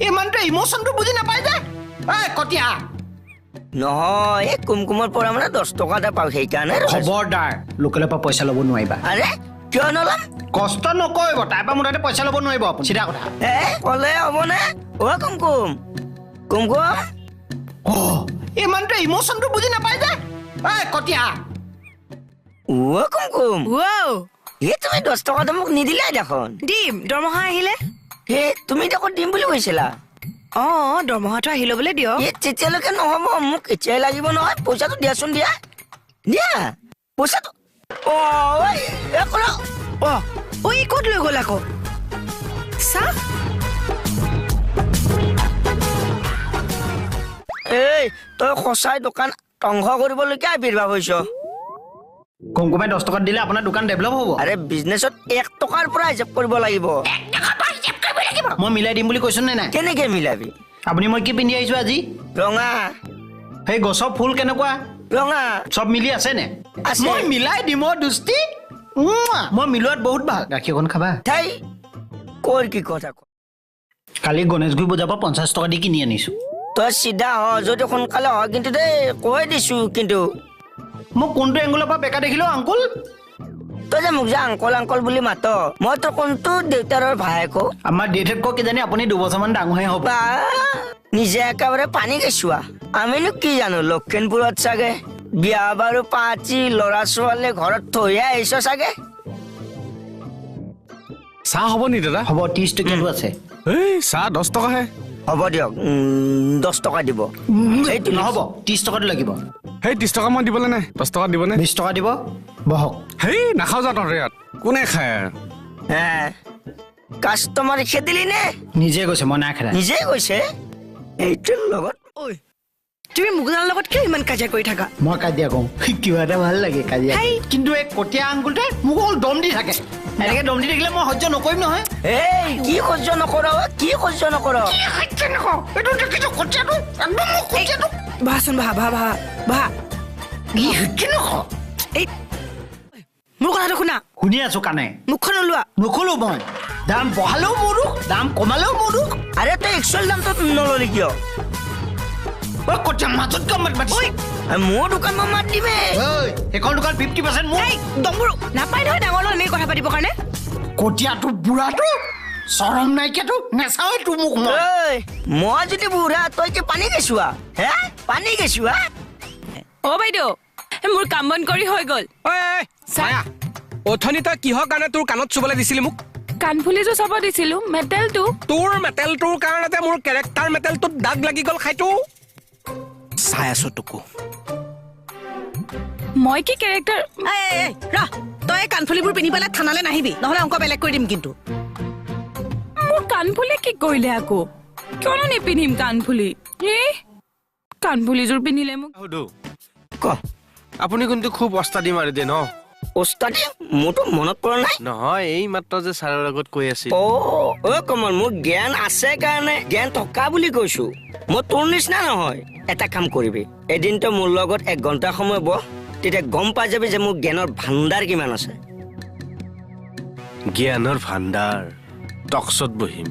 এই মানুহটোৱে ইম'চনটো বুজি নাপায় যে। ঐ কটীয়া। নহয়, এই কুমকুমৰ পৰা মানে 10 টকা এটা পাওঁ, সেইকাৰণে। খবৰদাৰ, লোকেলৰ পৰা পইচা ল'ব নোৱাৰিবা। আৰে কিয় নল'ম? কষ্ট নকৰিব, তাৰ পৰা মুঠতে পইচা ল'ব নোৱাৰিব আপুনি, চিধা কথা। এ ক'লে হ'বনে? অ কুমকুম, কুমকুম। অ এই মানুহটোৱে ইম'চনটো বুজি নাপায় যে। ঐ কটীয়া। অ কুমকুম। এ তুমি 10 টকাটো মোক নিদিলাই দেখোন। দিম, দৰমহা আহিলে। এ তুমি দেখোন দিম বুলি কৈছিলা। অ দৰমহাটো আহি ল'বলৈ দিয়ক। এ তেতিয়ালৈকে নহ'ব, মোক এতিয়াই লাগিব নহয় পইচাটো। দিয়াচোন, দিয়া দিয়া পইচাটো। অ ঐ ক'ত লৈ গ'ল আকৌ? চা। এই তই সঁচাই দোকান ধ্বংস কৰিবলৈকে আৱিৰ্ভাৱ হৈছ। কুমকুমে 10 টকাত দিলে আপোনাৰ দোকান ডেভেলপ হ'ব। আৰে বিজনেছত 1 টকাৰ পৰা হিচাপ কৰিব লাগিব। মই মিলাই দিম বুলি কৈছো নে নাই? কেনেকে মিলাবি? আপুনি মই কি পিন্ধি আহিছো আজি? ৰঙা। সেই গছৰ ফুল কেনেকুৱা? ৰঙা। চব মিলি আছে নে? মই মিলাই দিম অ দোস্তি, মই মিলোৱাত বহুত ভাল। গাখীৰ অকণ খাবা? ঠাই কৰ কি কথা। কালি গণেশগুৰি বজাৰৰ পৰা 50 টকা দি কিনি আনিছো। তই চিধা হ, যদি সোনকালে হয় কিন্তু দেই, কৈ দিছো কিন্তু। মোক কোনটো এংগুলৰ পৰা বেকা দেখিলো আংকুল? তই যে মোক যে আংকল আংকল বুলি মাত, মই তোৰ কোনটো দেউতাৰৰ ভায়েকো? আমাৰ দেউতাতকৈ কিজানি আপুনি 2 বছৰমান ডাঙৰহে হ'ব। নিজে একেবাৰে পানী কেঁচুৱা। আমিনো কি জানো, লখিমপুৰত চাগে বিয়া বাৰু পাতি ল'ৰা ছোৱালী ঘৰত থৈহে আহিছ চাগে। চাহ হ'ব নি দাদা? হ'ব, 30 টকীয়াটো আছে। এই চাহ 10 টকাহে। হ'ব দিয়ক, 10 টকা দিব। সেইটো নহ'ব, 30 টকাটো লাগিব। সেই 30 টকা মই দিবলৈ নাই, 10 টকা দিবনে? 20 টকা দিব, বহক। সেই নাখাওঁ যা তহঁতে, ইয়াত কোনে খায় আৰু? কাষ্টমাৰ খেদিলি নে? নিজে গৈছে, মই নাই খেদা। নিজে গৈছে এইটোৰ লগত। তুমি মুগুদাৰ লগত কিয় ইমান কাজিয়া কৰি থাকা? মই কাজিয়া কওঁ, কিবা এটা ভাল লাগে কাজিয়া। কিন্তু এই কটীয়া আংকুলটোৱে মোক অকল দম দি থাকে। এনেকে দম দি থাকিলে মই সহ্য নকৰিম নহয়। এই কি সহ্য নকৰ? কি সহ্য নকৰ? এইটো দেখিছো কটীয়াটো, একদম মোক কটীয়াটো। বহাচোন, বহা বহা বহা বহা। কি সহ্য নকৰ? এই মোৰ কথাটো শুনা। শুনি আছো কাণে। মুখখন ওলোৱা। নুখোলো মই। দাম বঢ়ালেও মোৰ দুখ, দাম কমালেও মোৰ দুখ। আৰে তই একচুৱেল দামটো নললি কিয়? মোৰ দোকান মই মাত দিমে। সেইখন দোকান 50% মোৰ। দম্বুৰু নাপায় নহয় ডাঙৰ লগত এনেকৈ কথা পাতিবৰ কাৰণে। কটীয়াটো বুঢ়াটো চৰম নাইকিয়াটো নেচাওৱে তোৰ মোক। মই যদি বুঢ়া, তই কি পানী কেঁচুৱা? হে পানী কেঁচুৱা? অ বাইদেউ, মোৰ কাম বন কৰি হৈ গ'ল। অথনি তই কিহৰ কাৰণে তোৰ কাণত চুবলৈ দিছিলি মোক? কাণফুলিযোৰ চাব দিছিলো, মেটেলটো। তোৰ মেটেলটোৰ কাৰণতে মোৰ কেৰেক্টাৰ মেটেলটোত দাগ লাগি গ'ল। খাইটো চাই আছো তোকো। মই কি কেৰেক্টাৰ? ৰ, তই কাণফুলিবোৰ পিন্ধি পেলাই থানালৈ নাহিবি, নহ'লে অংক বেলেগ কৰি দিম কিন্তু। মোৰ কাণফুলি কি কৰিলে আকৌ? কিয়নো নিপিন্ধিম কাণফুলি? এই কাণফুলিযোৰ পিন্ধিলে মোক। ক। আপুনি কিন্তু খুব অস্তাদি মাৰি দিয়ে ন? ওস্তাদি? মোৰতো মনত পৰা নাই। নহয়, এই মাত্ৰ যে ছাৰৰ আগত কৈ আছিল। অ কমল, মোৰ জ্ঞান আছে কাৰণে জ্ঞান থকা বুলি কৈছো। মই তোৰ নিচিনা নহয়। এটা কাম কৰিবি, এদিন তই মোৰ লগত 1 ঘণ্টা সময় বহ, তেতিয়া গম পাই যাবি যে মোৰ জ্ঞানৰ ভাণ্ডাৰ কিমান আছে। জ্ঞানৰ ভাণ্ডাৰ? টকছত বহিম।